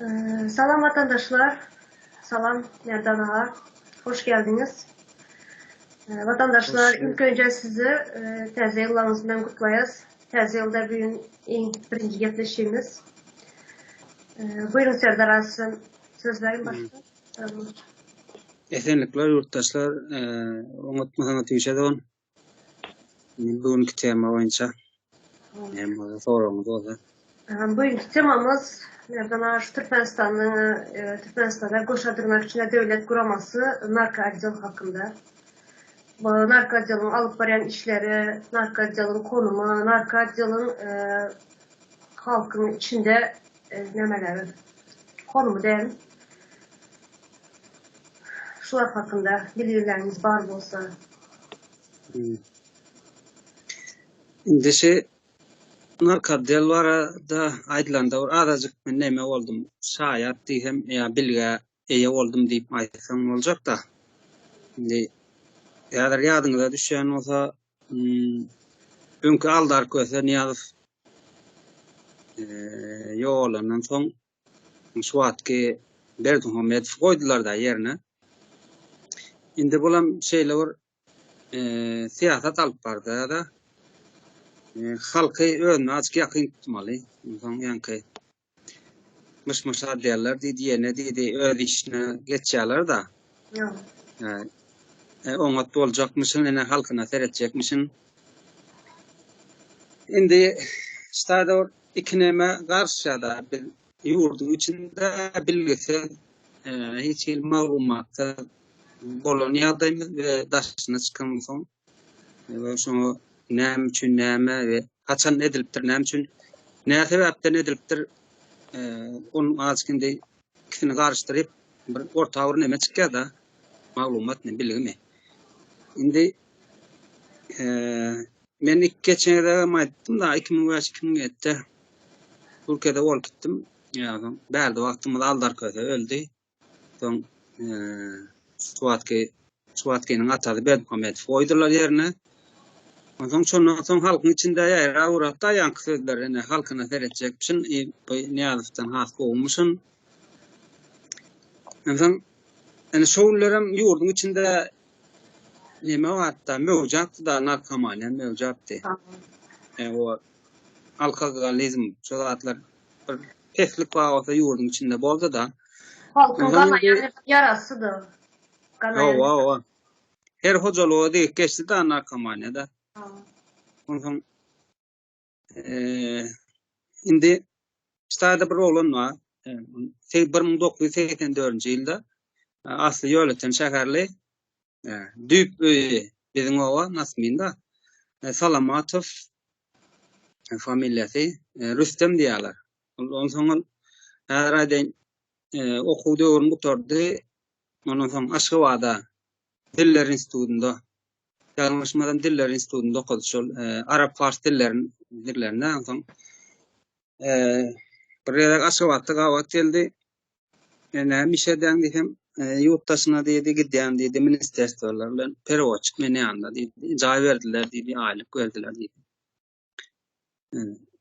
Salam watandaşlar. Salam Merdan aga. Hoş geldiňiz. Watandaşlar ilk önce sizi täze ýyllaryňyz bilen gutlaýas. Täze ýylda bu gün iň birinji gepleşigimiz. Buyurun Serdar aga sizden söz beriň başda. Esenlikler ýurtdaşlar, oňatmasaňyz tüýşe dogan. Bu günki tema boýunça näme bolsa soragyňyz bolsa. Bu günkü temamyz Merdan aga şu Türkmenistanyň e, Türkmenistanda goşa dyrnak içinde döwlet guramasy narkootdel hakynda. Bu narkootdeliň alyp barýan işleri, narkootdeliň konumy, narkootdeliň e, halkyň içinde e, nämeleri, konumy däl. Şular hakynda bilgileriňiz bar bolsa. Indi şu narkootdel barada aýdylanda bir azajyk men neme boldum, şaýat diýsem ýa bilgä eýe boldum diýip aýtsam boljak-da. Indi häzir ýadyňyza düşýän bolsa, öňki Aldar Köse Nyýazow ýogalandan soň Şu wagtky Berdimuhamedowy goýdular-da ýerine. Indi bulam şeýle bir syýasat alyp bardy-da. Halky özüne azajyk ýakyn tutmaly. Onsoň ýaňky myş-myş adýarlar diýdi, ýene diýdi, öz işine geçýärler-de. Oňat boljakmyşyn, ene halkyna seretjekmişin. Indi ştada bir ikineme garşyda biz ýurduň içinde bilgisiz, hiç hili maglumatsyz bolan ýagdaýymyz we daşyna çykansoň we şoňa näme üçin näme we haçan edilipdir, näme üçin, nä sebäpden edilipdir, onuň azajyk indi ikisini garyşdyryp bir orta bir neme çykýar-da, maglumat ne bilgimi. Indi Men ilk geçen gezegem aýtdym-da, 2005, 2007-de Türkiýede bolup gitdim. Ýa soň bärde wagtymyz Aldar Köse öldi. Soň şu wagtky şu wagtkynyň atasy Berdimuhamedowy goýdular ýerine. Onsoň şondan soň halkyň içinde ýaýrap ugrapdy ýaňky sözler, ine halkyna seretjekmişin, bu Nyýazowdan has gowumyşyn. Onsoň ine şo günlerem ýurduň içinde Neme barda möwjapdy-da narkomaniýa möwjapdy. E, o alkogolizm şo zatlar bir peslik bar bolsa ýurduň içinde boldy-da. Halkyň ganaýan ýarasydy. Ganaýan. Hawa, hawa. Her hojalyga degip geçdi-da narkomaniýa-da. Onsoň Indi ştada bir oglan bar. 1984-nji ýylda asly Ýolöten şäherli. Düýp öýi biziň oba Nasminda. Salamatow familiýasy Rüstem diýýärler. Onsoň ol häzir aýdaýyn okuw döwrüni gutardy. Ondan soň Aşgabada Diller institutynda Ýalňyşmasam diller institutynda okady şol arap-pars dillerin dillerinde onsoň bir gezek Aşgabatda gabat geldi. Näme iş edýäň diýsem, ýurt daşyna diýdi, gidýän diýdi, ministerstwolar bilen perewodçik meni ýanynda diýdi. Jaý berdiler diýdi, aýlyk berdiler diýdi.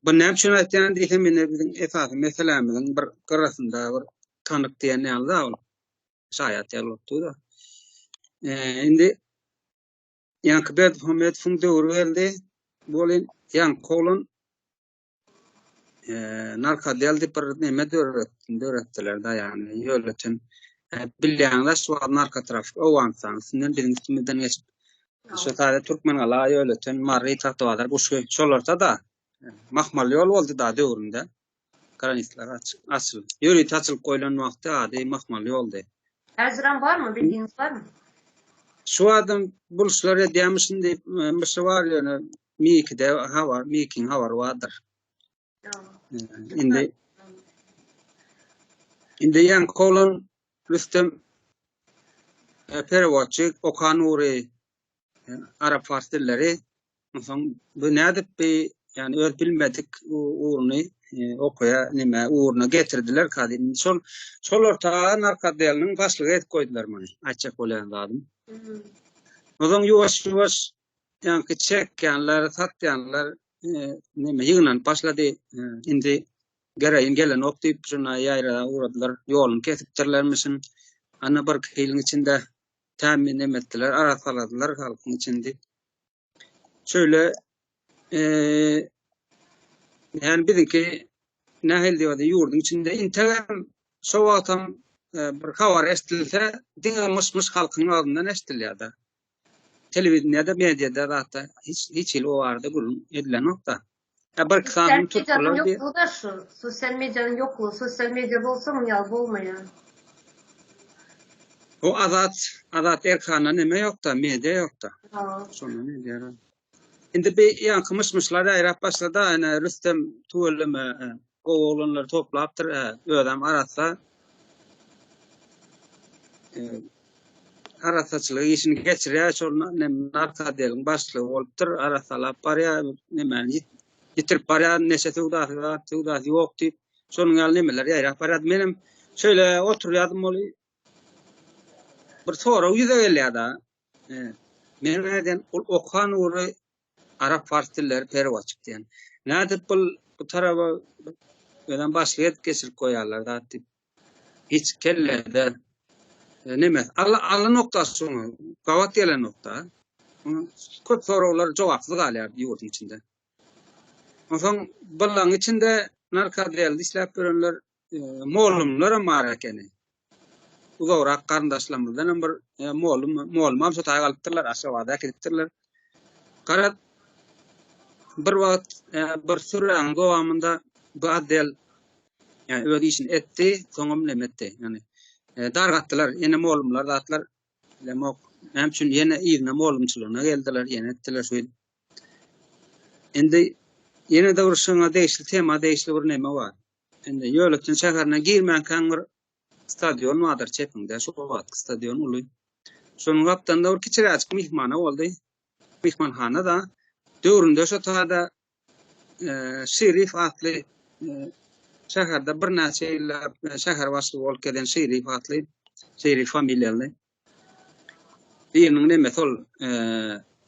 Bu näme üçin aýtýan diýsem, ine biziň esasy meselämiziň bir gyrasynda bir tanyk diýen ýaly-da ol. Şaýat ýaly bolup dur-da. Indi ýaňky Berdimuhamedowyň döwri geldi. Welin ýaňky oglan narkodel diýip bir neme döretdiler-de, ýagny ýöletin. Bilýäňiz-ä şu wagt narkotrafik Owganystanyň üstünden biziň üstümizden geçip şu taýda Türkmengala, Ýöletin, Mary, Tagtabazar, Guşgy şolarda-da mahmal ýol boldy-da döwründe. Granitler açylyp, ýörite açylyp goýlan wagty ady Mahmal ýoldy. Häzirem barmy, bildigiňiz barmy? Şu adam buluşlar edýärmişin diýip, myşy bar ýöne Mikide habar, Mikiň habary bardyr. Indi Indi ýaňky oglan Rüstem perewodçy okan ugry arap-pars dilleri. Onsoň bu nädip bi ýani öz bilmedik ugruny okaýa neme ugruna getirdiler ka diýip. Şol şol orta narkodeliniň başlygy edip goýdular muny. Aýtjak bolýan zadym. Onsoň ýuwaş-ýuwaş ýaňky çekýänler, satýanlar neme ýygnanyp başlady. Indi. Gereýin gelenok diýip, şunda ýaýrada ugradylar. Ýoluny kesipdirlermişin. Ana birki ýylyň içinde tämin neme etdiler, arassaladylar halkyň içini diýip. Şöyle ýani biziňki nähili diýip aýdaýyn, ýurduň içinde integem şo wagtam bir habar eşidilse, diňe myş-myş halkyň agzyndan eşidilýär-de. Telewideniýede, mediada zatda hiç hiç hili o barada gürrüň edilenok-da. Ýa bir sanyny tutdular diýip. Ýoklugy-da şu. Sosial medianyň ýoklugy. Sosial media bolsa muny ýaly bolmaýar. O azat, azat erkana neme ýokda, media ýokda. Şondan edýär. Indi bir ýaňky myş-myşlar ýaýrap başlady, ene Rüstem tüweleme gowy oglanlary toplapdyr, özem arassa. Arassaçylyk işini geçirýär, şol narkoodeliň başlygy bolupdyr, arassalap barýar, nemäni ýitirip barýar, neşe söwdasy, zat söwdasy ýok diýip, şonuň ýaly nemeler ýaýrap barýardy. Menem şeýle oturýardym, ol bir sorag ýüze gelýär-de. Men näden ol okan ugry arap-pars dilleri perwaçyk diýen. Nädip bul bu taraba özem başlyk edip geçirip goýarlar zat diýip. Hiç kellede neme alla alla nokta şoňa gabat gelen nokta. Köp soraglar jogapsyz galýar ýurduň içinde. Onsoň bullaň içinde narkodelde işläp ýörenler mollumlaram bar ekeni. Uzagrak garyndaşlarymyzdan hem bir mollum, mollumam şo taýy alypdyrlar, Aşgabada äkidipdirler. Garaz, bir wagt bir süräniň dowamynda bu otdel ýani öz işini etdi, soňam neme etdi. Ýani dargatdylar, ýene mollumlar zatlar bilemok. Näme üçin ýene yzyna mollumçylygyna geldiler, ýene etdiler şu. Indi ýene-de bir şuňa degişli tema degişli bir neme bar. Indi Ýolöten şäherine girmänkäň bir stadion bardyr çepiňde, şo wagtky stadion uly. Şonuň gapdalynda bir kiçiräjik myhmana boldy. Myhmanhana da döwründe şo taýda Şerif atly şäherde birnäçe ýyllap şäher başlygy bolup gelen Şerif atly, Şerif familiýaly biriniň nemesi ol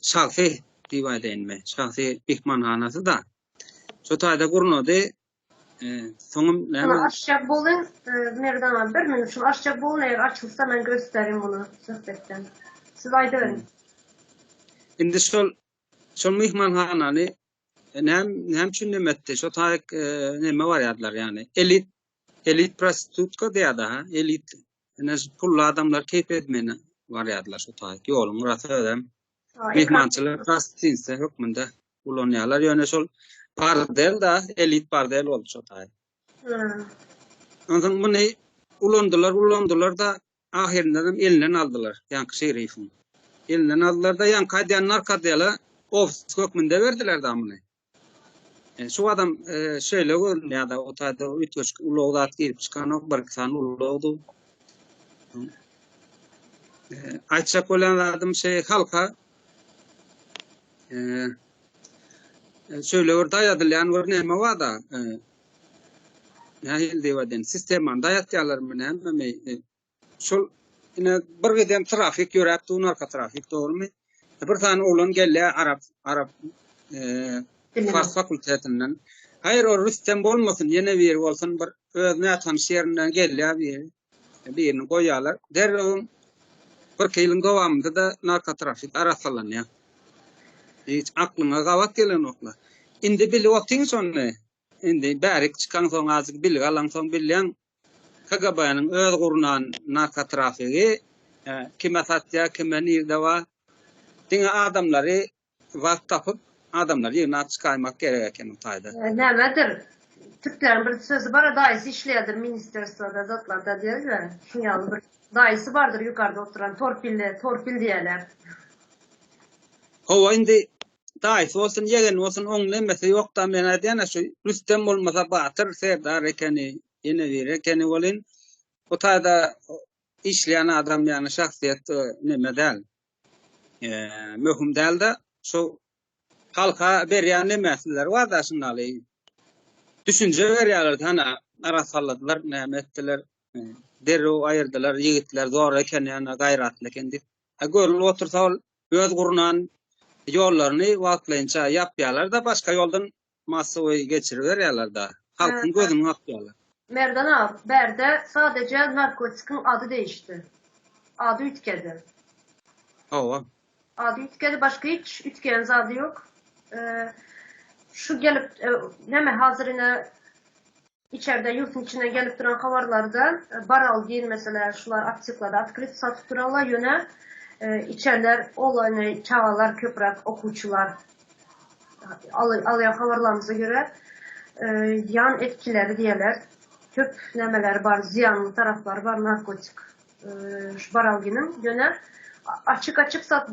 şahsy diýip aýdaýynmy, şahsy myhmanhanasy-da. Şo taýda gurnady. Soňam näme? Muny açjak bolun, Merdan abi, bir minut, şuny açjak bolun, eger açylsa men gösterin muny söhbetden. Siz aýdyberiň. Indi şol şol myhmanhanany näme näme üçin neme etdi? Şo taýyk neme barýardylar ýagny. Elit elit prostitutka diýýärdi ha, elit. Ine pully adamlar keýp edmene barýardylar şo taýyk. Ýoluň gyrasy özem. Myhmançylyk gostinitsa hökmünde ulanýarlar. Ýöne şol bordel da, elit bordel boldy şo taý. Onsoň muny ulandylar, ulandylar da ahyrynda hem elinden aldylar, ýaňky şerifiň. Elinden aldylar da ýaňky aýdýan narkodela ofis hökmünde berdiler da muny. Şu adam şeýle görünýär-de, o taýda üýtgeşik ulag zat girip çykanok, bir-iki sany ulagdy. Aýtjak bolýan zadym şeý halka şeýle bir daýadylýan bir näme bar-da, nähili diýip aýdaýyn, sistemany daýatýarlarmy nämemi, Şol ine bir giden trafik ýöräp dur narkotrafik dogrymy? Bir sany oglan gelýär arap arap fars fakultetinden. Haýyr ol Rüstem bolmasyn ýene biri bolsun bir öz nätanyş ýerinden gelýär biri. Birini goýýarlar. Derrew birki ýylyň dowamynda-da narkotrafik arassalanýar. Hiç aklyňa gabat gelenoklar. Indi bilip otyň şony. Indi bärik çykaňsoň azajyk bilgi alaňsoň bilýäň KGB-niň öz gurnan narkotrafigi kime satýar, kime nirde bar. Diňe adamlary wagt tapyp, adamlary ýygnap çykaýmak gerek eken o taýda. Nämedir, türkleriň bir sözi bar-a, daýysy işleýärdir ministerstwoda, zatlarda diýerler. Şuň ýaly bir daýysy bardyr ýukarda oturan, torpilli, torpil diýerler. Hawa indi daýysy bolsun, ýegeni bolsun, oň nemesi ýok-da, men aýdýan-a şu Rüstem bolmasa Batyr serdar ekeni, ýene biri ekeni welin, bu taýda işleýän adam ýagny şahsyýet neme däl, möhüm däl-de, şu halka berýän nemesiler bar-da şundaly düşünje berýärler, hana arassaladylar, näme etdiler, derrew aýyrdylar, ýigitler zor eken, ýagny gaýratly eken diýip. A görülip otursa ol öz gurnan ýollaryny wagtlaýynça ýapýarlar-da, başga ýoldan massowy geçiriberýärler-da. Halkyň gözüni gapýarlar. Merdan aga, bärde sadeje narkotikiň ady değişdi. Ady üýtgedi. Hawa. Ady üýtgedi, başga hiç üýtgeýän zady ýok. Şu gelip, näme hazir ine içerde ýurtuň içinden gelip duran habarlarda Baralgin meselä şular apteklerde otkryt satyp durarlar, ýöne içenler ol ine çagalar köpräk okuwçylar. Alýan habarlarymyza görä ýan etkileri diýerler. Köp nämeleri bar, zyýanly taraplary bar narkotik şu baralginiň. Ýöne açyk-açyk sat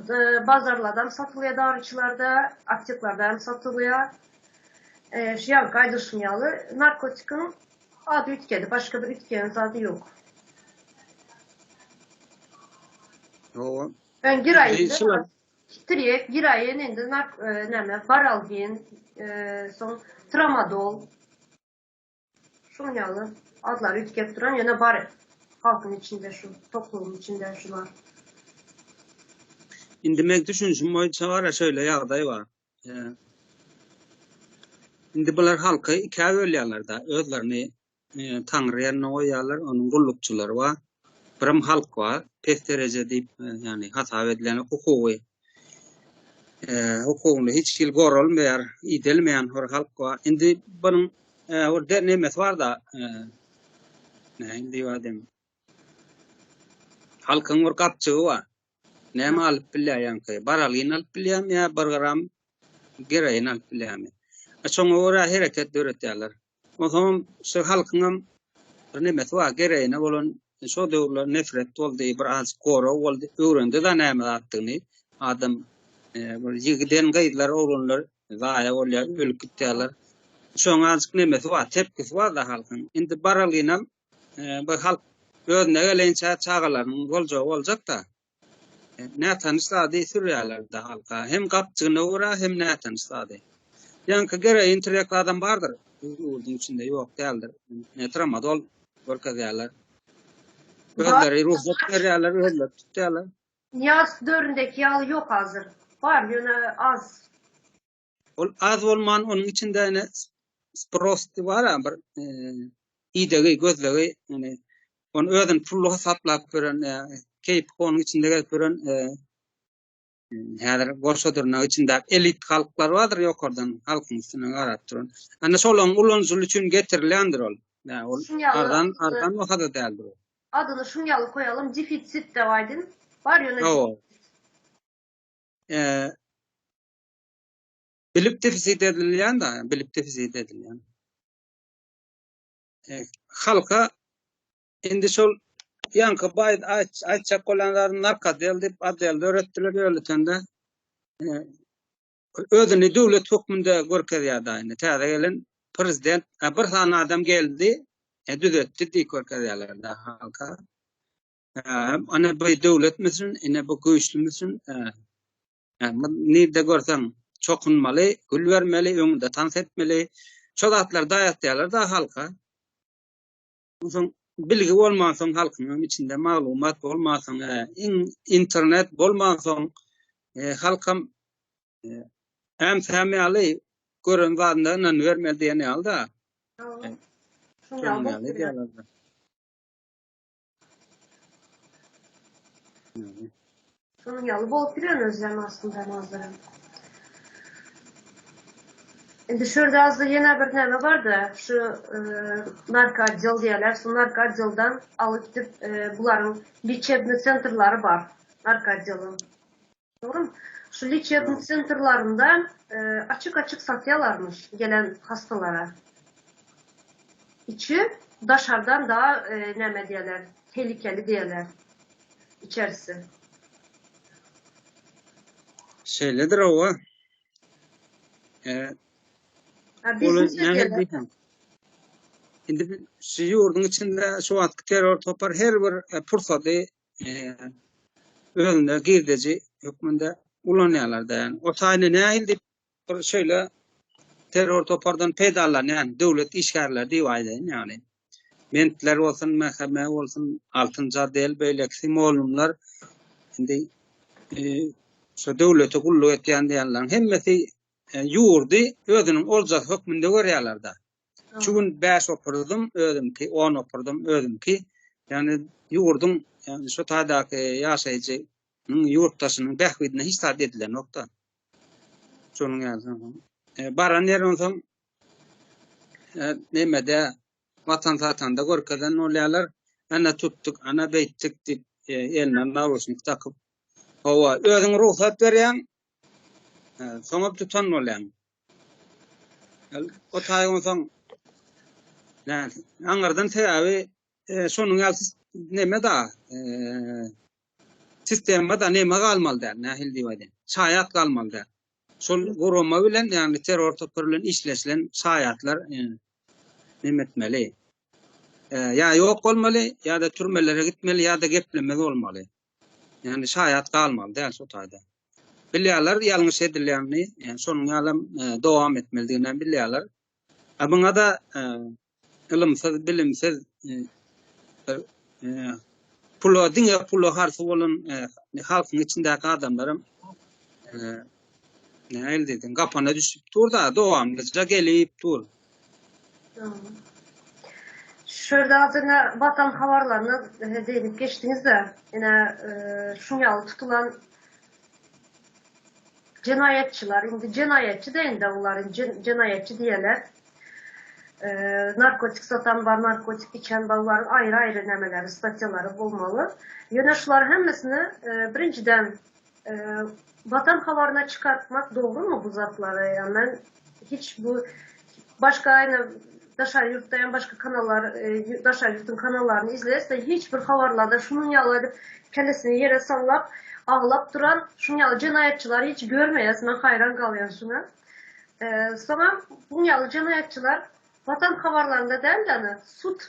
bazarlardan satylýar daryçylarda, apteklarda hem satylýar. Şu ýaňky aýdyşym ýaly narkotikiň ady üýtgedi, başga bir üýtgeýän zady ýok. Hawa. Öň giraýynda Trek, giroin indi nark näme baralgin, soň tramadol. Şuň ýaly adlary üýtgäp duran ýöne bar halkyň içinde şu toplumyň içinde şular. Indi meň düşünişim boýunça bar-a şeýle ýagdaý bar. Indi bular halky ikä bölýärler-de, özlerini Taňry ýerine goýýarlar, onuň gullukçylary bar. Birem halk bar, pes dereje diýip, ýagny hasap edilen hukugy hukugyny hiç hili goralmaýar, idelmeýän bir halk bar. Indi bunuň bir nemesi bar-da, nähili diýip aýdaýyn, halkyň bir gapjygy bar. Näme alyp bilýär ýaňky? Baralgin alyp bilýärmi ýa bir gram geroin alyp bilýärmi? Şoňa görä hereket döretýärler. Onsoňam şu halkyňam bir nemesi bar, geroine bolan şo döwürler nefret boldy, bir azajyk gorag boldy, öwrendi-de näme zatdygyny. Adam bir ýigiden gyzlar, oglanlar zaýa bolýar, ölüp gitýärler. Şoň azajyk nemesi bar, tepkisi bar-da halkyň. Indi baralginam Bu halk özüne gelinçä çagalarynyň boljagy boljak-da. Nätanyş zady sürýärler-de halka. Hem gapjygyna görä, hem nätanyş zady. Ýaňky geroin trek zadam bardyr. Ýurduň içinde ýok däldir. Ne tramadol görkezýärler. Özleri rugsat berýärler, özleri tutýarlar. Nyýazow döwründäki ýaly ýok hazir. Bar, ýöne az. Ol az bolman onuň içinde ine sprosti bar-a bir idegi, gözlegi, ýani ony özüni pully hasaplap ýören, keýpi onuň içinde gezip ýören häzir goşa dyrnak içindäki elit halklar bardyr ýokardan halkyň üstüne garap duran. Ana şolaryň ulanyjyly üçin getirilýändir ol. Ýa ol arzan arzan bahada däldir ol. Adyny şuň ýaly koýalym, defisit dep aýdyn. Bar ýöne. Hawa. Bilip defisit edilýän da, bilip defisit edilýän. E, halka indi şol ýaňky baý aýtjak bolan zadyň narkodel diýip odel döretdiler ýöletende. E, özüni döwlet hökmünde görkezýär da indi täze gelen prezident e, bir sany adam geldi, e, düzetdi diýip görkezýärler da halka. Ana bu döwletmisin, ine bu güýçlümisin, Nirde görseň çokunmaly, gül bermeli, öňünde tans etmeli. Şo zatlary daýatýarlar-da halka. Onsoň bilgi bolmansoň halkyň içinde maglumat bolmansoň, iň internet bolmansoň halkam äm-säm ýaly gören zadyna ynanybermeli diýen ýaly-da. Şoň ýaly diýýärler. Şonuň ýaly bolup bilen özem aslynda nazarym. Indi şu ýerde azda ýene bir näme barda, şu e, narkootdel diýerler, şu narkootdelden alyp gidip e, bularyň liçebny sentrlary bar narkootdeliň. Dogrymy? Şu liçebny sentrlarynda e, açyk-açyk satýarlarmyş gelen hastalara. Içi daşardan daha e, näme diýerler, tehlikeli diýerler içerisi. Şeýledir owa. E, Ha, biznes edýärler. Indi şu ýurduň içinde şu wagtky terror topar her bir e, pursady e, özünde girdeji hökmünde ulanýarlar da. Yani o taýyny nähili diýip bir şeýle terror topardan peýdalanýan döwlet işgärleri diýip aýdaýyn ýagny. Mentler bolsun, MHM bolsun, altynjy odel beýlekisi molumlar indi e, şu döwlete gulluk edýän diýenleriň hemmesi e, ýurdy özüniň oljasy hökmünde görýärler-de. Şu gün 5 opurdum özümki, 10 opurdum özümki. Ýagny ýurduň, ýagny şu taýdaky ýaşaýjy ýurtdaşynyň bähbidine hiç zat edilenok-da. Şonuň ýaly. E, baran ýer onsoň e, nemede watan satanda görkezen bolýarlar. Ana tutduk, ana beýtdik diýip e, eline nauşnik takyp. Hawa, özüň rugsat berýäň, e, soňam tutan bolýaň. O taý onsoň aňyrdan sebäbi e, şonuň ýaly neme da e, sistemada neme galmaly däl, nähili diýip aýdaýyn. Şaýat galmaly däl. Şol gurama bilen, ýagny terror topary bilen işleşilen şaýatlar e, neme etmeli. E, ýa ýok bolmaly, ýa-da türmelere gitmeli, ýa-da geplemez bolmaly. Ýagny şaýat galmaly däl şo taýda. Bilýärler ýalňyş edilýänini, ýagny şonuň ýalam e, dowam etmelidigini hem bilýärler. A buňa-da e, ylymsyz, bilimsiz e, bir pula diňe pula harsy bolan halkyň içindäki adamlaram nähili diýdiň, gapana düşüp dur-da, dowamlyja gelip dur. Şu ýerde adyna Watan habarlaryna değinip geçdiňiz-de, ine şuň ýaly tutulan jenaýatçylar, indi jenaýatçy-da indi olar, jenaýatçy diýerler. Narkotik satan bar, narkotik içen bar, olaryň aýry-aýry nämeleri, statýalary bolmaly. Ýöne şularyň hemmesini birinjiden Watan habaryna çykartmak dogrumy bu zatlary? Ýa men hiç bu başga ýa daşary ýurtda ýa başga kanallar daşary ýurtuň kanallaryny izlese hiç bir habarlarda şunuň ýaly edip kellesini ýere sallap aglap duran şunuň ýaly jenaýatçylary hiç görmeýäs. Men haýran galýan şuňa. Soňam buň ýaly jenaýatçylar Watan habarlarynda däl-de sud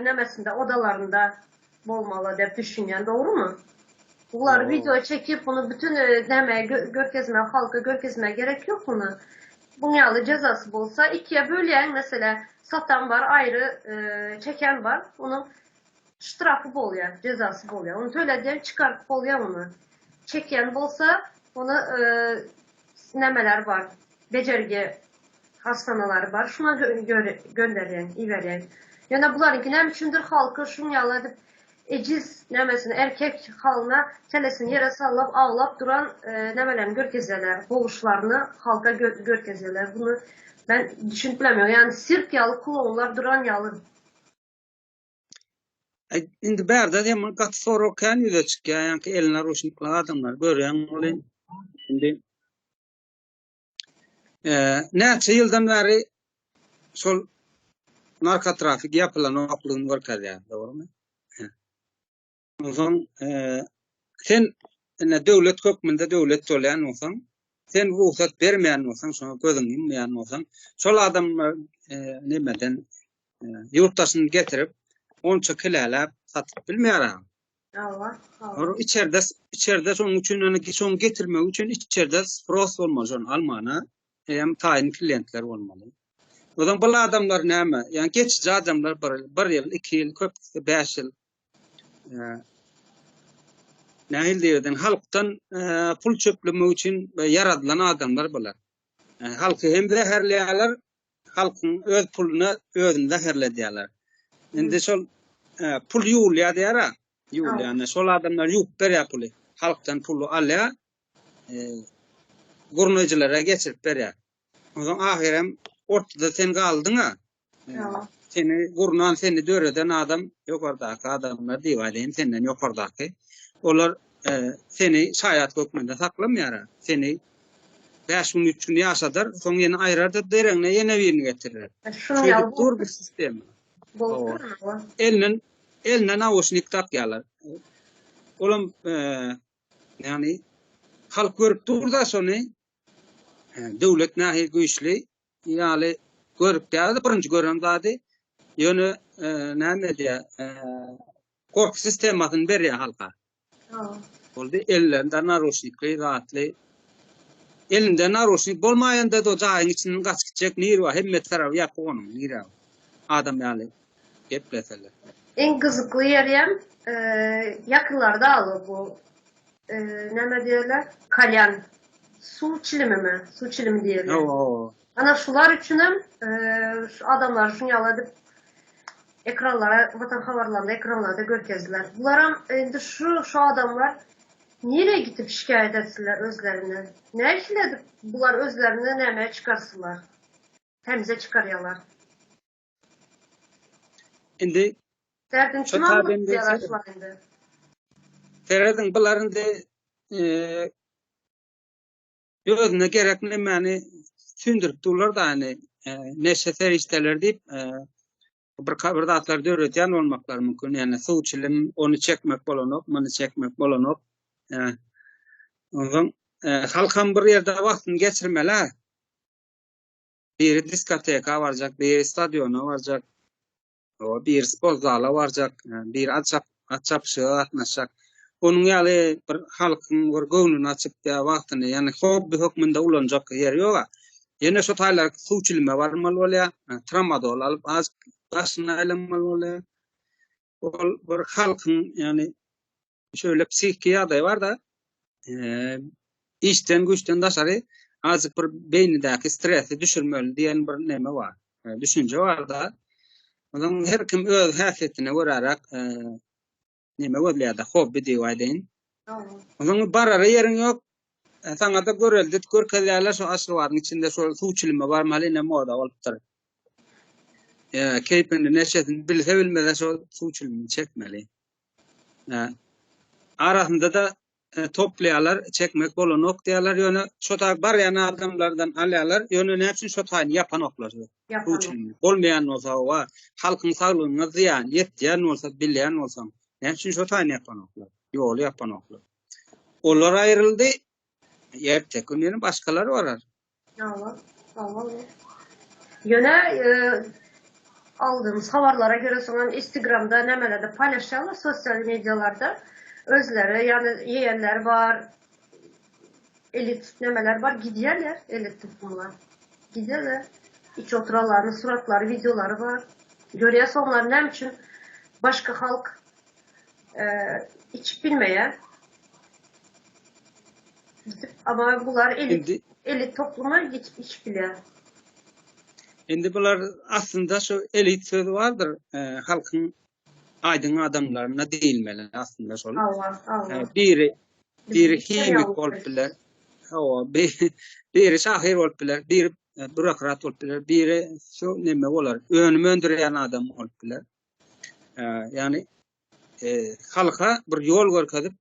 nemesinde odalarynda bolmaly dep düşünýän dogrumy? Bular wideo çekip bunu bütün näme görkezme halka görkezme gerek ýok bunu. Buň ýaly jezasy bolsa ikiye bölýäň mesele satan bar aýry çeken bar onuň ştrafy bolýar jezasy bolýar ony töledýäň çykaryp bolýar ony çekýän bolsa ony nämeler bar bejergi Hastanalary bar, şuňa gönderýän, iberýän. Ýöne bularyňky näme üçindir halky şuň ýaly edip ejiz nämesini erkek halyna kellesini ýere sallap aglap duran nämelerini görkezýärler, boluşlaryny halka görkezýärler. Bunu men düşünip bilemok. Ýagny sirk ýaly klounlar duran ýaly. Indi bärde hem gaty sorag kän ýüze çykýar, ýaňky eline ruşnikli adamlar görýäň welin indi Näçe ýyldan bäri şol narkotrafik ýapylanoklygyny görkezýär, dogrumy? Onsoň sen ine döwlet hökmünde döwlet bolýan bolsaň, sen rugsat bermeýän bolsaň, şoňa gözüňi ýummaýan bolsaň, şol adamlar nemeden ýurt daşyny getirip, onça kiläläp satyp bilmeýär. Hawa, hawa. Içerde içerde şonuň üçin ýöne şoň getirmek üçin içerde spros bolmaly şony almana hem taýyn klientler bolmaly. Ozan bu adamlar näme? Ýani geçici adamlar bir, bir ýyl, iki ýyl, köpüsi bäş ýyl. Nähili diýerden halkdan pul çöplemek üçin ýaradylan adamlar bular. Halky hem zäherleýärler, halkyň öz puluna özüni zäherledýärler. Indi şol e, pul ýuwulýar diýär-a. Ýuwulýar. Şol adamlar ýuwup berýär puly. Halkdan puly alýar. E, gurnaýjylara geçirip berýär. Onsoň ahyrem ortada sen galdyň-a. Seni gurnan, seni döreden adam ýokardaky adamlar diýip aýdaýyn, senden ýokardaky. Olar e, seni şaýat hökmünde saklamaýar. Seni 5 gün, 3 gün ýaşadar, soň ýene aýrar-da deregine ýene birini getirer. Şunuň ýaly dur bir sistema. Elinden eline nauşnik dakýarlar. Olam e, ýagny halk görüp dur-da şony. E, döwlet nähili güýçli ýaly görüp ýaly birinji gören zady ýöne e, näme edýär? E, gorky sistemasyny berýär halka. Boldy ellerinde naroşnikli zatly. Elinde naroşnik bolmaýanda da jaýyň içinden gaçyp gitjek nir bar? Hemme tarapy ýapyk onuň nire. Adam ýaly gepleseler. Iň gyzykly ýerem e, ýakynlarda aly bu e, näme diýerler? Kalýan. Suw çilimimi? Suw çilimi diýerler. Hawa. Ana şular üçinem şu adamlary şuň ýaly edip ekranlara, Watan habarlarynda ekranlarda görkezdiler. Bularam indi şu şu adamlar nirä gitip şikaýat etsinler özlerini? Nähili edip bular özlerini nämä çykarsynlar? Tämize çykarýarlar. Indi Derdini Şu kim tabi indi anlatýarlar şular indi? Serediň bular indi özüne gerek nemäni sündürip durlar da ýani neşe serişdeleri diýip bir bir zatlar döredýän bolmaklary mümkin. Ýani suw çilim ony çekmek bolanok, muny çekmek bolanok. Ondan halkam bir ýerde wagtyny geçirmeli. Biri diskoteka barjak, biri stadiona barjak. Hawa, biri sport zala barjak, biri at çap at çapyşyga gatnaşjak. Onuň ýaly bir halkyň bir göwnüni açyp ýa wagtyny, ýagny hobbi hökmünde ulanjak ýeri ýog-a. Ýene şo taýlar suw çilime barmaly bolýar, tramadol alyp azajyk daşyny aýlanmaly bolýar. Ol bir halkyň, ýagny şöyle psihiki ýagdaý bar-da, işden güýçden daşary azajyk bir beýnidäki stresi düşürmeli diýen bir neme bar, düşünje bar-da. Onuň her kim öz häsiýetine göräräk neme gözleýär-de, hobbi diýip aýdaýyn. Onuň barara ýeriň ýok. Saňa-da görelde görkezýärler şo Aşgabadyň içinde şol suw çilime barmaly ine moda bolupdyr. Keýpini, neşesini bilse bilmese şol suw çilimini çekmeli. Arasynda-da toplaýarlar, çekmek bolanok diýýärler, ýöne şo taý barýan adamlardan alýarlar, ýöne näme üçin şo taýyny ýapanoklar? Ýapanok. Bolmaýan bolsa, hawa, halkyň saglygyna zyýan ýetýän bolsa, bilýän bolsaň, näme üçin şo taýyny ýapanoklar? Ýoly ýapanoklar. Olar aýryldy, erteki gün ýene başgalar barar. Hawa, hawa. Ýöne aldığymyz habarlara göre soňam Instagramda nämelerde paýlaşýarlar sosial medialarda özleri ýagny ýegenleri bar elit nämeler bar gidýärler elit toplumlar gidýärler iç oturanlaryň suratlary wideolary bar görýäs onlar näme üçin başga halk içip bilmeýär Gidip ama bular elit Indi elit topluma gidip içip bilýär. Indi bular aslynda şu elit sözi bardyr, e, halkyň aýdyň adamlaryna diýilmeli aslynda şol. Hawa, hawa. E, biri biri himik Biz bolup biler. Hawa, biri şahyr bolup biler, biri e, bürokrat bolup biler, biri şu neme bolar, önüm öndürýän adam bolup biler. E, ýagny halka bir ýol görkezip,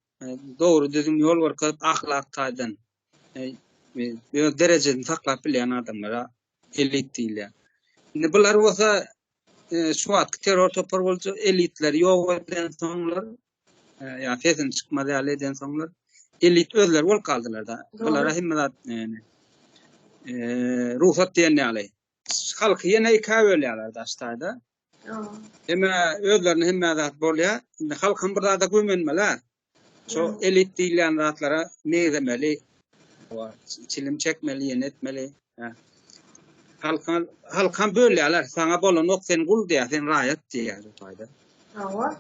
dogry düzgün ýol görkezip, ahlak taýdan öz derejesini saklap bilýän adamlara elit diýilýär. Indi bular bolsa şu wagtky terror topar bolsa elitleri ýok eden soňlar, ýa sesini çykmaz ýaly eden soňlar elit özleri bolup galdylar da. Bulara hemme zat rugsat diýen ýaly. Halky ýene ikä bölýärler daş taýda. Hemme özlerine hemme zat bolýar. Indi halkam bir zada gümenmeli. Şo elit diýilýän zatlara meňzemeli. Çilim çekmeli, ýene etmeli. Halka halkam bölýärler. Saňa bolanok, sen gul diýýär, sen raýat diýýär şu taýda. Hawa.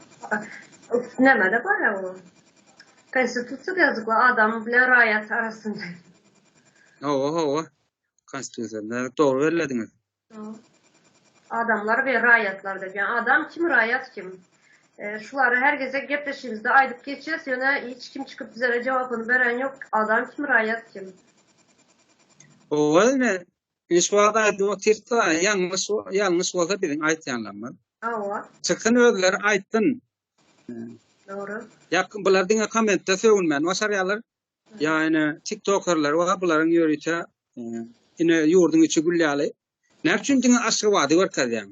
Nämede bar ya o? Konstitusiýada ýazykly adam bilen raýat arasynda. Hawa, hawa. Konstitusiýada dogry bellediňiz. Adamlar we raýatlar diýip. Ýani adam kim, raýat kim? Şulary her gezek gepleşigimizde aýdyp geçýäs, ýöne hiç kim çykyp bizlere jogapyny beren ýok. Adam kim, raýat kim? Hawa ine, ine şu wagt aýdyp otyrys-da, ýalňyş ýalňyş bolsa biziň aýtýanlarymyz. Hawa. Çyksyn özleri aýtsyn. Dogry. Ýa bular diňe kommentde sögünmäni başarýarlar. Ýa ine tiktokerler bar bularyň ýörite ine ýurduň içi gül ýaly. Näme üçin diňe Aşgabady görkezýäň?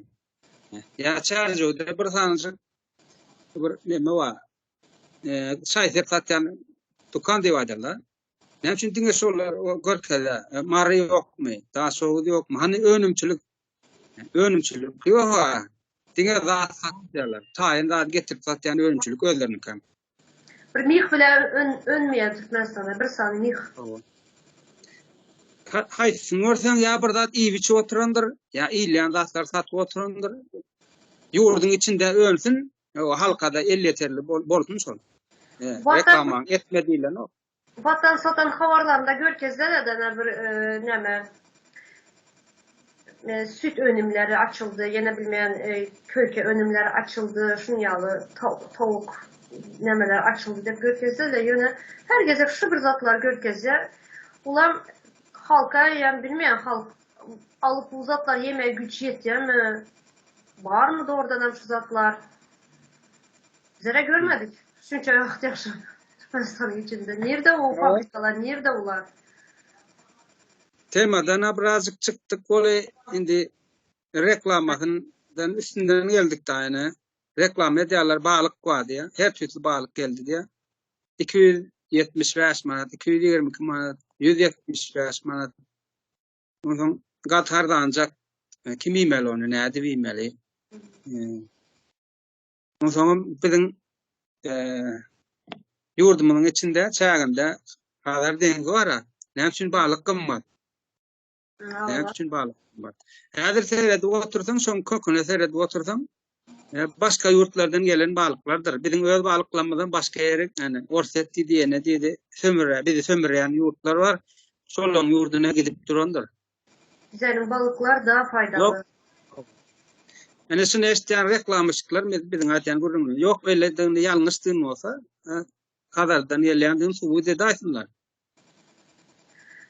Ýa Çärjewde bir sanyjyk bir neme bar. Şaý-sep satýan dükan diýip aýdarlar. Näme üçin diňe şolar görkezýär? Mary ýokmy? Daşoguz ýokmy? Hany önümçilik? Önümçilik ýok-a. Diňe zat satýarlar. Taýyn zat getirip satýan önümçilik özleriniňkem. Bir mih bile önmeýär Türkmenistanda, bir sany mih. Hawa. Haýsysyny görseň ýa bir zat iýip içip oturandyr, ýa iýilýän zatlary satyp oturandyr. Ýurduň içinde önsün, halkada elýeterli bolsun şol. Reklamaň etme diýlenok. Watan satan habarlarynda görkezilene bir näme. süýt önümleri açyldy, ýene bilmeýän köke önümleri açyldy, şuň ýaly towuk nämeler açyldy diýip görkezdi-de, ýöne her gezek şu bir zatlary görkezýär. Bulam halka ýa bilmeýän halk alyp bu zatlary ýemäge güýç ýetýärmi? Barmy dogrudanam şu zatlar? Bizler-ä görmedik. Şunça wagt ýaşap Türkmenistanyň içinde. Nirde o fabrikalar, nirde ular? Temadan-a birazjyk çykdyk weli indi reklamasyndan üstünden geldik da ene. Reklama edýärler balyk bar diýýär. Her tüýsli balyk geldi diýýär. 275 manat, 222 manat, 175 manat. Onsoň gaty arzanjak. Kim iýmeli ony, nädip iýmeli? Onsoňam biziň ýurdumyzyň içinde, çäginde Hazar deňzi bar-a. Näme üçin balyk gymmat? Näme üçin balyk gymmat? Häzir seredip otursaň, şoň köküne seredip otursaň, başga ýurtlardan gelen balyklardyr. Biziň öz balyklarymyzam başga ýere, ýani Orsýet diýdi, ýene diýdi, sömürä, bizi sömürýän ýurtlar bar. Şolaryň ýurduna gidip durandyr. Bizeniň balyklar daha paýdaly. Ýok. Ene şuny eşitýän reklamyşyklar biziň aýdýan gürrüňimiz. Ýok beýledigini ýalňyşdygyny bolsa, Hazardan gelýändigini subut edäýsinler.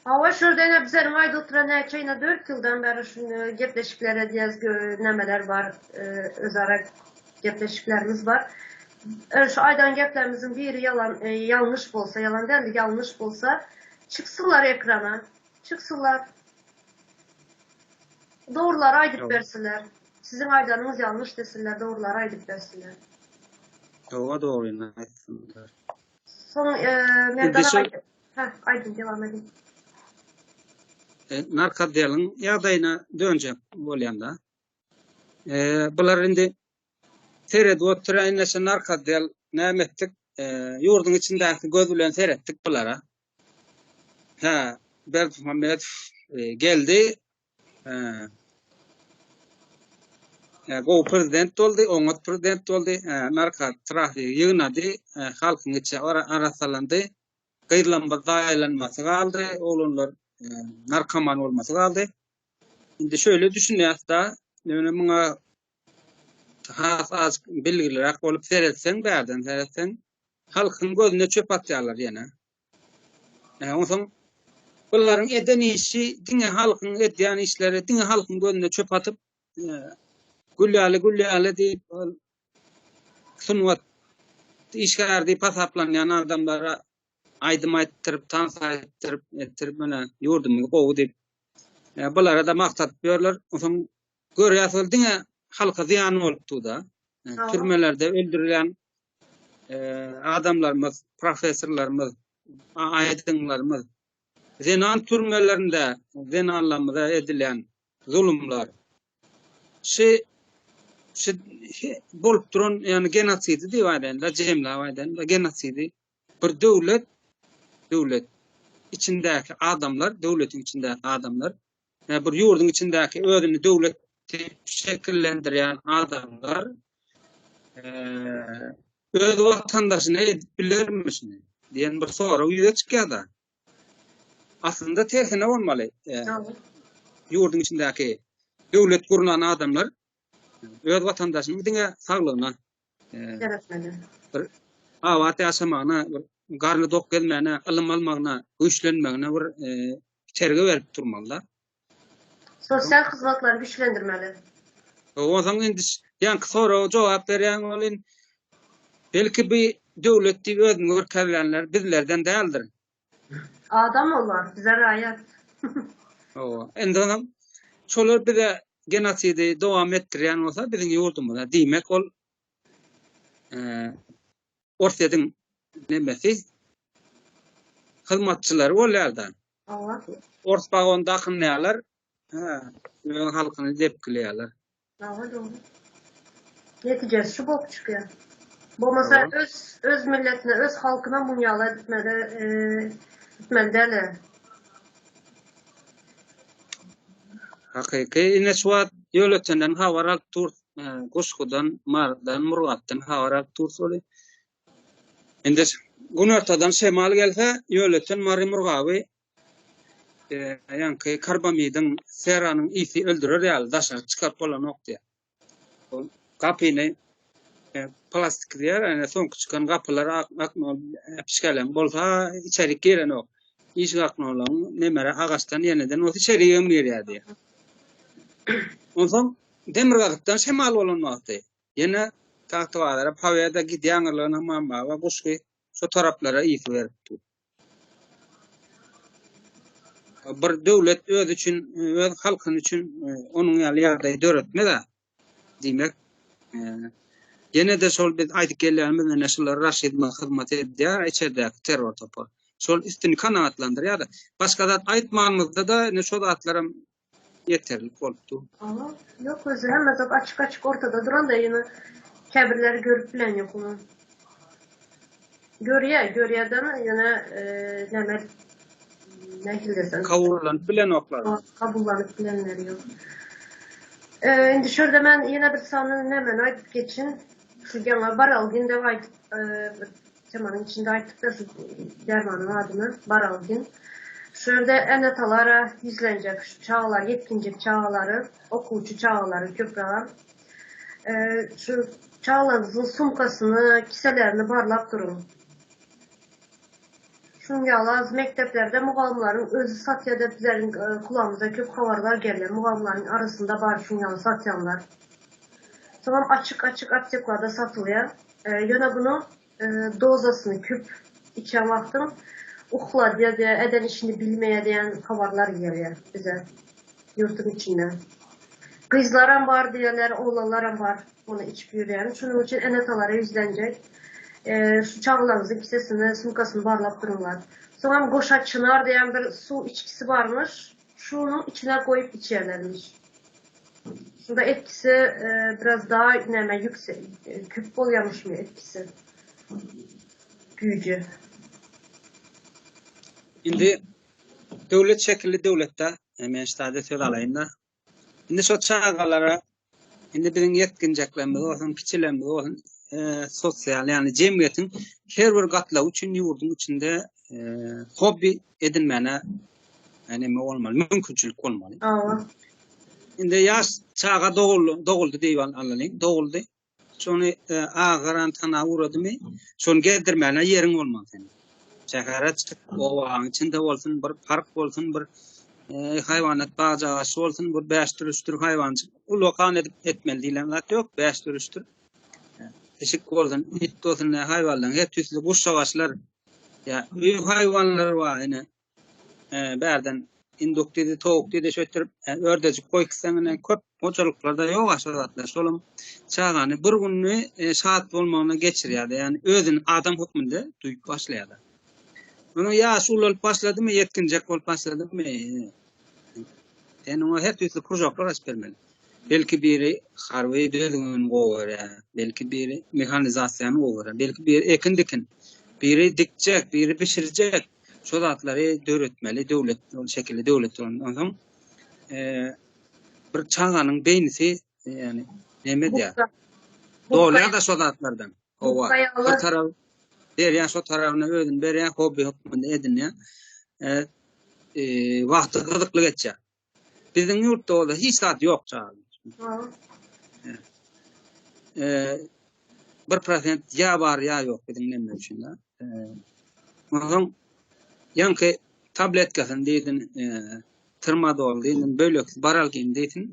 Hawa şurada ene bizeniň aýdyp oturan näçe ine 4 ýyldan bäri şuny gepleşikler edýäs nämeler bar özara gepleşiklerimiz bar. Şu aýdan geplerimiziň biri ýalan ýalňyş bolsa ýalan däldi ýalňyş bolsa çyksynlar ekrana. Çyksynlar. Dogrulary aýdyp bersinler. Siziň aýdanyňyz ýalňyş desinler, dogrulary aýdyp bersinler. Hawa dogryny aýtsynlar. Soň Merdan aga Hä, aýdyň dewam ediň. Narkodeliň ýagdaýyna dönjek bolýanda. Bular indi seredip oturan indi şu narkodel näme etdik? Ýurduň içindäki göz bilen seretdik bulara. Hä, Berdimuhamedow geldi. Gowy prezident boldy, oňat prezident boldy. Narkotrafigi ýygnady, halkyň içi arassalandy. Gyzlarymyz zaýalanmasy galdy, oglanlar narkoman bolmasy galdy. Indi şöyle düşünýäs-da, ýöne muňa has az bilgiliräk bolup seretseň, bärden seretseň, halkyň gözüne çöp atýarlar ýene. Onsoň bularyň eden işi diňe halkyň edýän işleri diňe halkyň gözüne çöp atyp, gül ýaly gül ýaly diýip, sungat işgäri diýip hasaplanýan adamlara aýdym aýtdyryp, tans aýtdyryp, etdirip, mine ýurdumyz gowy diýip, bulara-da magtadyp ýörler. Onsoň görýäs ol diňe halka zyýan bolup dur-da. Türmelerde öldürilýän adamlarymyz, professorlarymyz, aýdyňlarymyz, zenan türmelerinde zenanlarymyza edilýän zulumlar, şu şu bolup duran, ýagny genosidi diýip aýdaýyn-da, jemläp aýdaýyn-da, genosidi bir döwlet döwlet içindäki adamlar, döwletiň içindäki adamlar, bir ýurduň içindäki özüni döwlet diýip şekillendirýän adamlar öz watandaşyna edip bilermi şuny diýen bir sorag ýüze çykýar-da. Aslynda tersine bolmaly. Ýurduň içindäki döwlet gurnan adamlar öz watandaşynyň diňe saglygyna Seretmeli. Bir abat ýaşamagyna, bir garny dok gezmäne, ylym almagyna, güýçlenmegine bir itergi berip durmaly-da. Sosial hyzmatlary güýçlendirmeli. Onsoň indi ýaňky soraga jogap berýän welin, belki bi döwlet diýip özüni görkezýänler bizlerden däldir. Adam olar, bize raýat. Hawa, indi onam şolar bize genosidi dowam etdirýän bolsa biziň ýurdumyza, diýmek ol Orsýetiň nemesi hyzmatçylary bolýar-da. Hawa. Ors pagon dakynýarlar, öz halkyny depgileýärler. Hawa dogry. Netijesi şu bolup çykýar. Bolmasa öz öz milletine, öz halkyna munýaly etmeli, etmeli däl. Hakyky ine şu wagt Ýolötenden habar alyp dur, Guşgudan, Marydan, Murgapdan habar alyp dur şoly. Indi günortadan şemal gelse, Ýolöten, Mary, Murgaby. ýaňky karbamidiň, seranyň ysy öldürer ýaly daşary çykaryp bolanok diýýär. Ol gapyny plastik diýýär, ýöne soňky çykan gapylar äpişgeleň bolsa içerik girenok. Işik aknolaň nemere agaçdan ýeneden bolsa içerigem girýär diýýär. Onsoň demirgazykdan şemal bolan wagty ýene Tagtabazara Pobeda gidýäňirligine Mambaba Guşgy şo taraplara ysy berip dur. Bir döwlet öz üçin, öz halkyny üçin onuň ýaly ýagdaý döretmez-ä. Diýmek, ýene-de şol biz aýdyp gelýänimiz ine şular raşizme hyzmat edýär, içerdäki terror topar. Şol üstüni kanagatlandyrýar-da. Başga zat aýtmanymyzda-da ine şo zatlaram ýeterlik bolup dur. Aha, ýok özi hemme zat açyk-açyk ortada duranda ýöne käbirleri görüp bilen ýok ony. Görýär, görýärden ýöne näme nähili desem. Kabullanyp bilenoklar. Kabullanyp bilenleri ýok. Indi şu ýerde men ýene bir sany nämeni aýdyp geçin. Şu ýaňy Baralgin dep aýdyp bir Temanyň içinde aýtdyk-da şu dermanyň adyny, Baralgin. Şu ýerde ene-atalara ýüzlenjek, şu çagalar, ýetginjek çagalary, okuwçy çagalary köprägem. Şu çagalaryňyzyň sumkasyny, kiselerini barlap duruň. Şunuň ýaly az mekdeplerde mugallymlaryň özi satýar diýip bizleriň kulagymyza köp habarlar gelýär. Mugallymlaryň arasynda bar şunuň ýaly satýanlar. Soňam açyk-açyk apteklarda satylýar. Ýöne bunuň dozasyny köp içen wagtyň ukladýar diýýär, eden işini bilmeýär diýen habarlar gelýär bize ýurduň içinden. Gyzlaram bar diýýärler, oglanlaram bar muny içip ýörýän. Şonuň üçin ene-atalara ýüzlenjek. Şu çagalaryňyzyň kisesini, sumkasyny barlap duruňlar. Soňam goşa çynar diýen bir suw içgisi barmyş. Şunuň içine goýup içýärlermiş. Şunda etkisi biraz daha näme ýükse köp bolýarmyşmy etkisi güýji. Indi döwlet şekilli döwletde men şu taýda söz alaýyn-da. Indi şo çagalara indi biziň ýetginjeklerimiz bolsun, kiçilerimiz bolsun, sosial, ýagny jemgyýetiň her bir gatlagy üçin ýurduň içinde hobbi edinmäne neme bolmaly, mümkinçilik bolmaly. Indi ýaş çaga doguldy, doguldy diýip alalyň, doguldy. Şony agaran tana ugradymy, şony gezdirmäne ýeriň bolmaly seniň. Şähere çyk, obaň içinde bolsun, bir park bolsun, bir haýwanat bagjagaşy bolsun, bir bäşdir, üçdür haýwanjyk. Ullakan edip etmeli diýlen zat ýok, bäşdir, üçdür. Pişik bolsun, it bolsun, haýwanlaryň her tüýsli guşjagaşlar, ýa öý haýwanlary bar ine. Bärden induk diýdi, towuk diýdi, şöýtdirip ördejik goýupsaň ine köp hojalyklarda ýok şo zatlar. Şolam çagany bir gününi şat bolmagyna geçirýär-de, ýagny özüni adam hökmünde duýup başlaýar-da. Onuň ýaşy ulalyp başladymy, ýetginjek bolup başladymy, sen oňa her tüýsli kružoklar açyp bermeli. Belki biri harby düzgüni gowy görýär, belki biri mehanizasiýany gowy görýär, belki biri ekin-dikin, biri dikjek, biri bişirjek. Şo zatlary döretmeli döwlet ol şekilli döwlet bolandan soň bir çaganyň beýnisi ýagny neme edýär? Dolýar-da şo zatlardan. Howa. Bir tarap berýär, şo tarabyna özüni berýär, hobbi hökmünde edinýär. Wagty gyzykly geçýär. Biziň ýurtda bolsa hiç zat ýok çaga. 1% ýa bar ýa ýok biziň neme üçin da. Onsoň ýaňky tabletkasyny diýdin, tramadol diýdin, böleksi baralgin diýdin.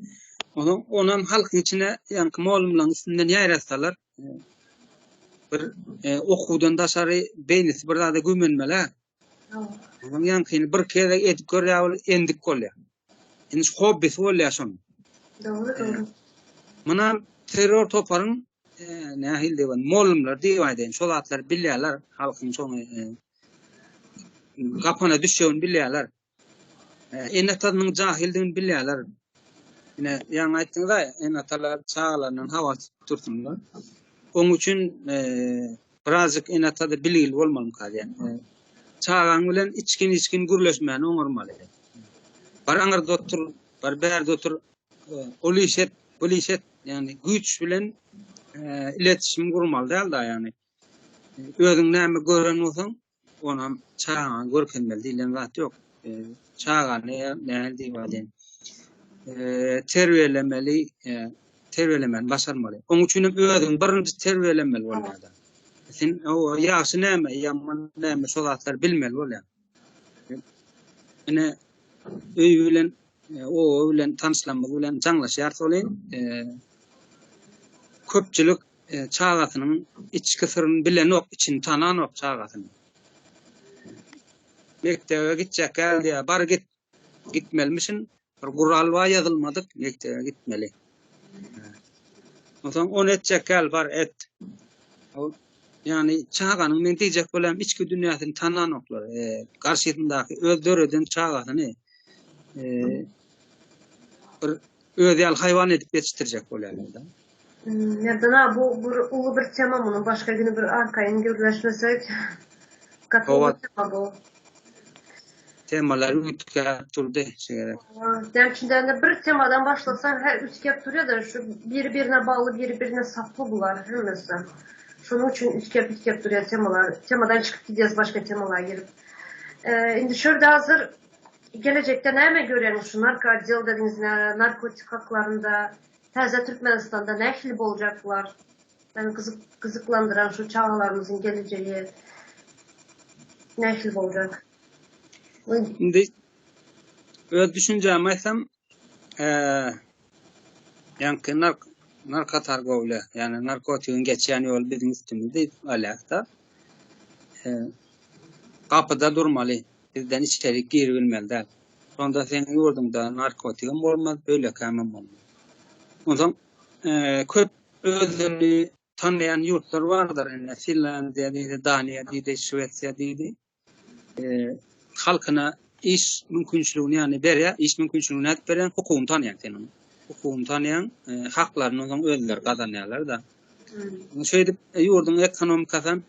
Onsoň onam halkyň içine ýaňky mollumlaryň üstünden ýaýratsalar bir okuwdan daşary beýnisi bir zada güýmenmeli. Onuň ýaňkyny bir gezek edip görýär ol endik bolýar. Indi şu hobbisi bolýar şonuň. Dogry, dogry. Muna terror toparyň e, nähili diýip, mollumlar diýip aýdaýyn, şo zatlary bilýärler, halkyň şoňa e, gapana düşjegini bilýärler. Ene-atasynyň jahildigini bilýärler. Ine, ýaňy aýtdyňyz-a, ene-atalar çagalaryndan habar tutup dursunlar. Oň üçin birazjyk ene-ata-da bilgili bolmalymyka diýýän. Çagaň bilen içgin-içgin gürleşmäni oňarmaly. Bar aňyrda otur, bar bärde otur, ol iş et, bul iş et, ýagny güýç bilen iletişim gurmaly däl-de, ýagny. Özüň näme gören bolsaň, Onam çagaňa görkezmeli diýlen zat ýok. Çagany nähili diýip aýdaýyn, terbiýelemeli, terbiýelemeli başarmaly. Onuň üçin hem özüň birinji terbiýelenmeli bolýar-da. Sen o ýagşy näme, ýaman näme şo zatlary bilmeli bolýar. Ine öý bilen, oba bilen tanyşlarymyz bilen jaňlaşýarys welin, köpçülik çagasynyň içki syryny bilenok, içini tananok çagasynyň. Mekdebe gitjek däl diýýär. Bar git. Gitmelimişin. Bir gural bar ýazylmadyk, mekdebe gitmeli. Onsoň ony etjek däl, bar et. Ýagny çaganyň men diýjek bolýan içki dünýäsini tananoklar. E, garşysyndaky öz döreden çagasyny e, bir öz ýaly haýwan edip ýetişdirjek bolýarlar-da. Merdan aga bu bir uly bir tema muny başga güni bir arkaýyn gürleşmesek. Gaty uly tema bu. Temalar üýtgäp durdy şu gezek. Näme üçin diýende bir temadan başlasaň her üýtgäp durýar-da şu biri birine bagly biri birine saply bular hemmesi. Şonuň üçin üýtgäp üýtgäp durýar temalar. Temadan çykyp gidýäs başga temalara girip. Indi şu ýerde hazir gelejekde näme görýäňiz şu narko otdel dediňiz narkotik haklarynda Täze Türkmenistanda nähili boljaklar? Meni gyzyklandyran şu çagalarymyzyň gelejegi nähili boljak? Indi öz düşünjämi aýtsam, ýaňky nark narkotorgowlýa, ýagny narkotigiň geçýän ýoly biziň üstümizde diýip alýas-da. Gapyda durmaly, bizden içerik giribilmeli däl. Şonda seň ýurduňda narkotigem bolmaz, beýlekämem bolmaz. Onsoň köp özüni tanaýan ýurtlar bardyr, ine Finlandiýa diýdi, Daniýa diýdi, Şwesiýa diýdi. Halkyna iş mümkinçiligini ýagny berýär, iş mümkinçiligini nädip berýär? Hukugyny tanaýar sen onuň. Hukugyny tanaýaň, haklaryny onsoň özleri gazanýarlar-da. Şeýdip ýurduň ekonomikasy hem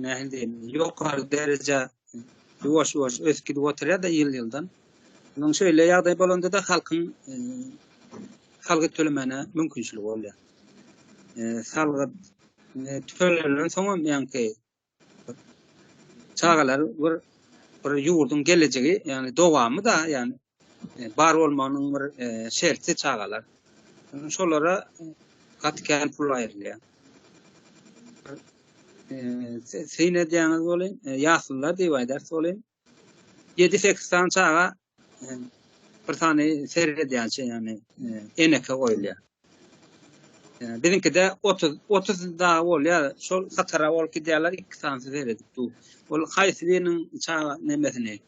nähili diýelim, ýokary derejä ýuwaş-ýuwaş ösüp gidip oturýar-da ýyl-ýyldan. Munuň şeýle ýagdaý bolanda-da halkyň e, salgyt tölemäne mümkinçiligi bolýar. E, salgyt e, tölenen soňam ýaňky çagalar bir bir ýurduň gelejegi, ýagny dowamy da, ýagny bar bolmagynyň bir şerti çagalar. Şolara gaty kän pul aýrylýar. Syn edýäňiz welin, ýaslylar diýip aýdarys welin, 7-8 sany çaga bir sany seredýänçe, ýagny eneke goýulýar. Biziňkide 30 30 dagy bolýar. Şol hatara bolup gidýärler, iki sanysy seredip dur. Ol haýsy biriniň çaga nemesini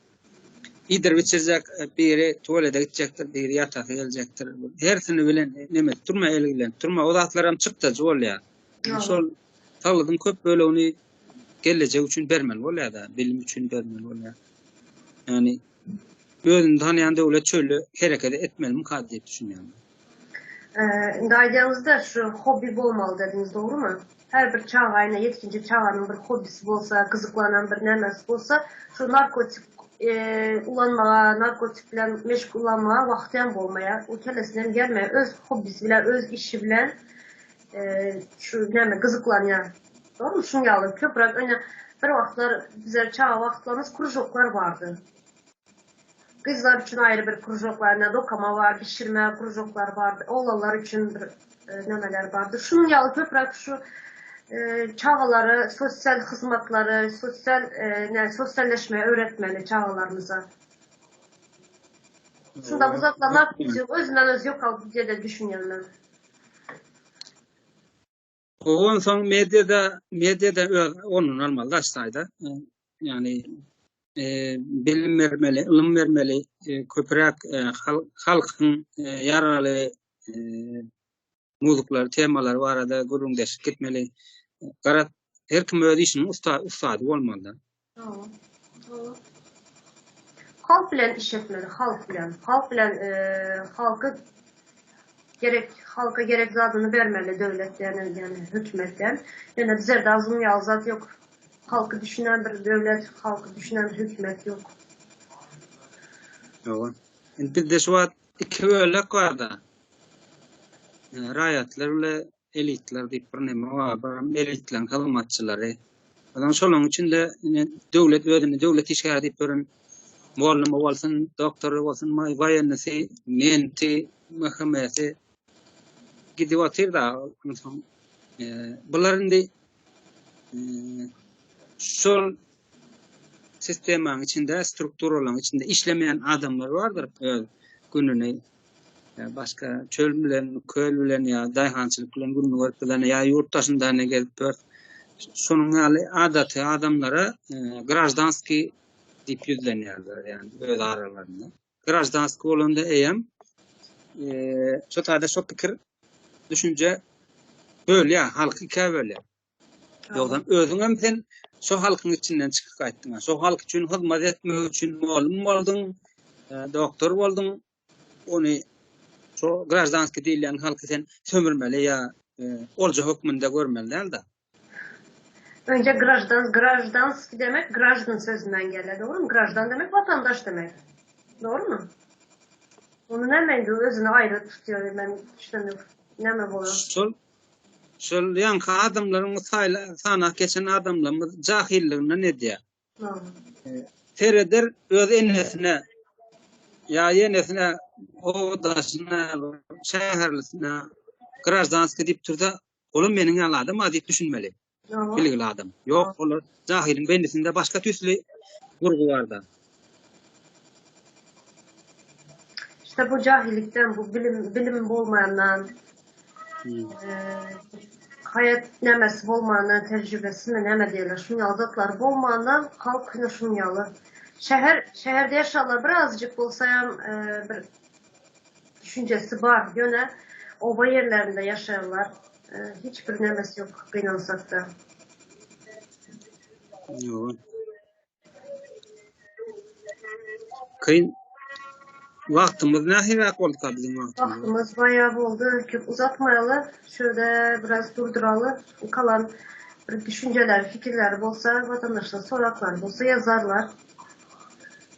iýdirip içirjek, biri tualete gitjekdir, biri ýatasy geljekdir. Hersini bilen neme edip durma, elgilenip durma. O zatlar hem çykdajy bolýar. Şol saglygyň köp bölegini gelejek üçin bermeli bolýar-da, bilim üçin bermeli bolýar. Ýagny özüni tanaýan döwlet şöyle hereket etmelimika diýip düşünýän. Indi aýdýaňyzda şu hobbi bolmaly dediňiz dogrymy? Her bir çaga ine ýetginjek çaganyň bir hobbisi bolsa, gyzyklanan bir nämesi bolsa, şu narkotik ulanmaga, narkotik bilen meşgullanmaga wagty hem bolmaýar. O kellesine hem gelmeýär. Öz hobbisi bilen, öz işi bilen şu näme gyzyklanýar. Dogrymy? Şuň ýaly köpräk ine bir wagtlar bizler çaga wagtlarymyz kružoklar bardy. Gyzlar üçin aýry bir kružoklar, ine dokama bar, bişirme kružoklar bardy. Oglanlar üçin bir nemeler bardy. Şunuň ýaly köpräk şu çagalara sosial hyzmatlary, sosial ne sosialleşmegi öwretmeli çagalarymyza. Şunda bu zatlar narkotik özünden özi ýok alyp gidýär düşünýän men. Onsoň mediada mediada öz ornuny almaly daş taýda. Ýagny bilim bermeli, ylym bermeli, köpräk halkyň ýaraly mowzuklary, temalary barada gürrüňdeşlik etmeli. Garaz, her kim öz işiniň ussady bolmaly-da. Halk bilen iş etmeli, halk bilen. Halk bilen halky gerek, halka gerek zadyny bermeli döwlet ýa-ni ýa-ni hökümetden. Ýöne bizlerde azyn ýaly zat ýok. Halky düşünen bir döwlet, halky düşünen bir hökümet ýok. Hawa. Indi bizde şu wagt iki bölek barda. Raýatlar bilen elitler diýip bir neme bar. Bir elitleriň hyzmatçylary. Ondan şolaryň içinde ine döwlet özüni döwlet işgäri diýip ýören mollumy bolsun, doktory bolsun, waýennisi, menti, MHM-si gidip otyr da onsoň e, bular indi e, şol sistemanyň içinde, strukturalaryň içinde işlemeýän adamlar bardyr öz gününi başga çöl bilen, köl bilen ýa daýhançylyk bilen gününi görüp bilen ýa ýurt daşynda ne gezip ýör. Şonuň ýaly adaty adamlara e, graždanskiý diýip ýüzlenýärler, ýagny öz aralarynda. Graždanskiý bolanda eýem e, şo taýda şo pikir düşünje bölýär, halky ikä bölýär. Ýogsam özüňem sen şo halkyň içinden çykyp gaýtdyň. Şo halk üçin hyzmat etmek üçin mugallym bolduň, e, doktor bolduň. Ony şo graždanskiý diýilýän halky sen sömürmeli ýa e, olja hökmünde görmeli däl-de. Önce grajdan, grajdanski demek grajdan sözünden gelýär, dogrymy? Grajdan demek vatandaş demek. Dogrymy? Ony näme indi özüni aýry tutýar, men düşünemok. Näme bolar? Şol Şol ýaňky adamlaryň saýla sanap geçen adamlarymyz jahillygyndan edýär. Sereder öz enesine ýa ýenesine, obadaşyna, şäherlisine graždanskiý diýip dursa, olam meniň ýaly adam-a diýip düşünmeli. Bilgili adam. Ýok, olar jahylyň beýnisinde başga tüýsli gurgy bar-da. İşte bu cahillikden, bu bilim, bilim bolmayandan, hmm. e, hayat nemesi bolmayandan, tecrübesi mi neme diyorlar, şun yalı zatlar bolmayandan, halk yine şun yalı. Şehir, şehirde yaşarlar birazcık bolsa hem e, bir düşüncesi var. Yöne oba yerlerinde yaşayanlar e, hiçbir nemesi yok gynansak da. Yok. Kyn wagtymyz nähiliräk bolduka biziň wagtymyz? Wagtymyz baýagy boldy. Köp uzatmaýaly. Şurada biraz durduraly. Kalan bir düşünjeler, fikirler bolsa, watandaşlar soraklary bolsa ýazarlar.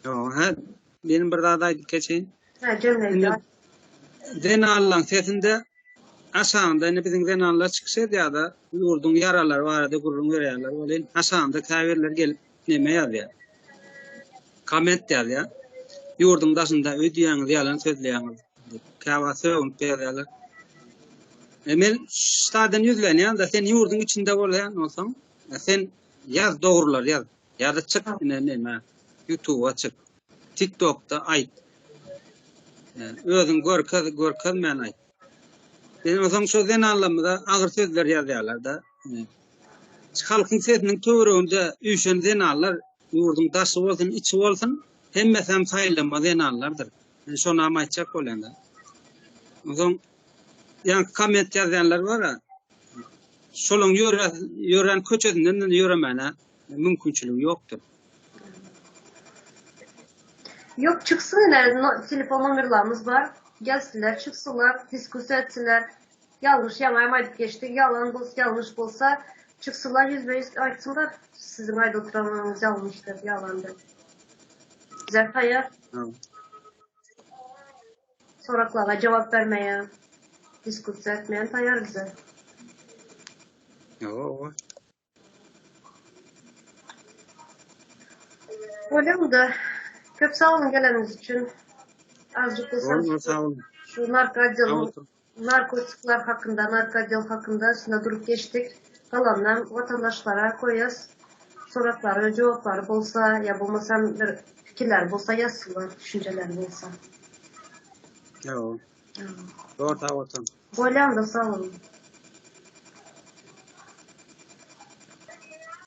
Ýok, hä, men bir zat aýdyp geçeýin. Hä, jemleýin. Zenanlaryň sesinde aşagynda indi biziň zenanlar çykyş edýär-de, ýurduň ýaralary barada gürrüň berýärler welin, aşagynda käbirleri gelip neme ýazýar? Komment ýazýar. Ýurduň daşynda öýdýäňiz, ýalan sözleýäňiz diýip. Käwagt sögünip ýazýarlar. E men ştadan ýüzlenýän-de, sen ýurduň içinde bolýan bolsaň, e, sen ýaz dogrulary ýaz. Ýa-da çyk ine neme, YouTube'a çyk. TikTokda aýt. Özüň görkez, görkezmän aýt. Sen onsoň şo zenanlarymyza agyr sözler ýazýarlar-da. Halkyň sesiniň töwereginde üýşen zenanlar, ýurduň daşy bolsun, içi bolsun, hemmesem saýlama zenanlardyr. Men şonam aýtjak bolýan-da. Onsoň ýaňky komment ýazýanlar bar-a, şolaň ýörän köçesinden ýöremäne mümkinçiligi ýokdur. Yok çıksın yine no, telefon nomerlarımız var. Gelsinler, çıksınlar, diskusiya etsinler. Yanlış yaňaýam aýdyp geçdi. Ýalan bolsa, ýalňyş bolsa çyksynlar ýüzbe-ýüz aýtsynlar. Siziň aýdyp oturanyňyz ýalňyş diýip, ýalan diýip. Bize taýýar. Soraklaga jogap bermäge, diskusiýa etmäge taýýar bize. Ýok. Bolýar-da. Köp sag boluň geleniňiz üçin. Azjyk bolsa sag boluň. Şu narkoodeliň narkotikler hakynda, narkoodel hakynda üstünde durup geçdik. Galanynam watandaşlara goýas. Soraklary, jogaplary bolsa, ýa bolmasam bir pikirleri bolsa ýazsynlar, düşünjeleri bolsa. Ýok. Dogry sag bolsun. Bolýar-da, sag boluň.